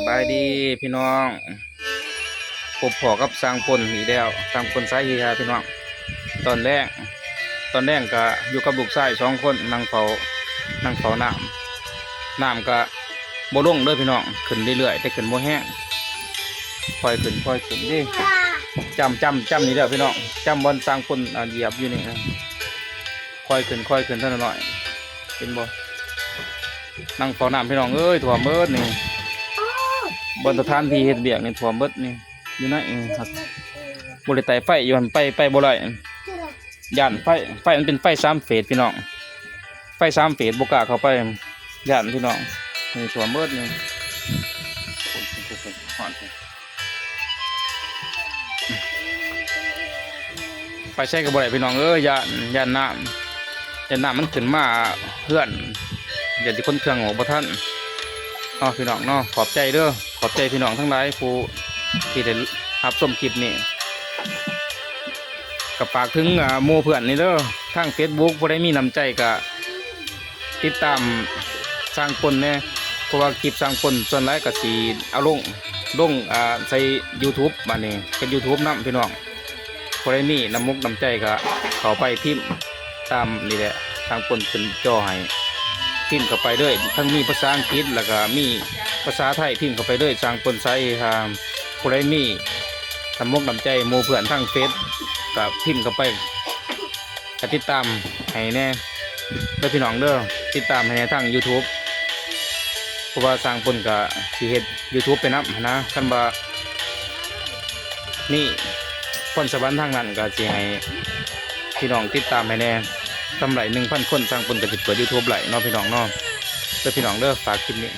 ສະບາຍດີພີ່ນ້ອງ ພົບພໍ້ກັບຊ່າງພົນອີກແລ້ວ ຊ່າງພົນສາຍເຮຮາພີ່ນ້ອງ. ຕອນແລງ ຕອນແລງກະຢູ່ກັບລູກຊາຍສອງຄົນ ນັ່ງເຝົ້າ ນັ່ງເຝົ້ານ້ຳ ນ້ຳກະບໍ່ລົງເດີພີ່ນ້ອງ ຂຶ້ນເລື້ອຍໆ ແຕ່ຂຶ້ນບໍ່ແຮງ ຄ່ອຍຂຶ້ນ ຄ່ອຍຂຶ້ນເດ້. ຈ້ຳ ຈ້ຳ ຈ້ຳນີ້ເດີພີ່ນ້ອງ ຈ້ຳບ່ອນຊ່າງພົນ ອາ ຢຽບຢູ່ນີ້ ຄ່ອຍຂຶ້ນ ຄ່ອຍຂຶ້ນເທື່ອໜ້ອຍ ເຫັນບໍ່? ນັ່ງເຝົ້ານ້ຳພີ່ນ້ອງເອີຍ ຖ້ວມເບິດນີ້ ບ່ອນສະຖານທີ່ເຮັດວຽກນີ້ຖ້ວມເບິດນີ້ ຢູ່ໃນນີ້ ບໍ່ໄດ້ໄຕ້ໄຟຢູ່ຫັ້ນ ໄປ ໄປບໍ່ໄດ້ ຢ້ານໄຟ ໄຟມັນເປັນໄຟສາມເຟດພີ່ນ້ອງ ໄຟສາມເຟດ ບໍ່ກ້າເຂົ້າໄປ ຢ້ານພີ່ນ້ອງ ນີ້ຖ້ວມເບິດນີ້ ໄປໃສກໍບໍ່ໄດ້ພີ່ນ້ອງເອີຍ ຢ້ານ ຢ້ານນ້ຳ ຢ້ານນ້ຳມັນຂຶ້ນມາເຮືອນ ຢ້ານຊິຂົນເຄື່ອງອອກບໍ່ທັນເນາະພີ່ນ້ອງເນາະ. ຂອບໃຈເດີ ຂອບໃຈພີ່ນ້ອງທັງຫຼາຍຜູ້ທີ່ໄດ້ຮັບຊົມຄລິບນີ້ ກໍຝາກເຖິງ ອາ ໝູ່ເພື່ອນນີ້ເດີ ທາງເຟສບຸກ ຜູ້ໃດມີນ້ຳໃຈກໍຕິດຕາມຊ່າງພົນແດ່ ເພາະວ່າຄລິບຊ່າງພົນສ່ວນຫຼາຍກໍຊິເອົາລົງ ລົງ ອາ ໃສ່ຢູທູບ ບາດນີ້ເປັນຢູທູບນຳພີ່ນ້ອງ. ຜູ້ໃດມີນ້ຳມົກນ້ຳໃຈກໍເຂົ້າໄປພິມຕາມນີ້ແຫຼະ ທາງພົນຂຶ້ນຈໍໃຫ້ ພິມເຂົ້າໄປເລີຍ ທັງມີພາສາອັງກິດ ແລ້ວກໍມີພາສາໄທ ພິມເຂົ້າໄປເລີຍ ຊ່າງພົນສາຍເຮຮາ. ຜູ້ໃດມີນ້ຳມົກນ້ຳໃຈໝູ່ເພື່ອນທາງເຟສ ກໍພິມເຂົ້າໄປ ກໍຕິດຕາມໃຫ້ແດ່ເດີພີ່ນ້ອງເດີ ຕິດຕາມໃຫ້ແດ່ທາງຢູທູບ ເພາະວ່າຊ່າງພົນກໍຊິເຮັດຢູທູບໄປນຳຫັ້ນນະ ຄັນວ່າມີພອນສະຫວັນທາງນັ້ນ ກໍຊິໃຫ້ພີ່ນ້ອງຕິດຕາມໃຫ້ແດ່ ທຳໄດ້ໜຶ່ງພັນຄົນ ຊ່າງພົນກໍຊິເປີດຢູທູບໄດ້ເນາະພີ່ນ້ອງເນາະ ເດີພີ່ນ້ອງເດີ. ຝາກຄລິບນີ້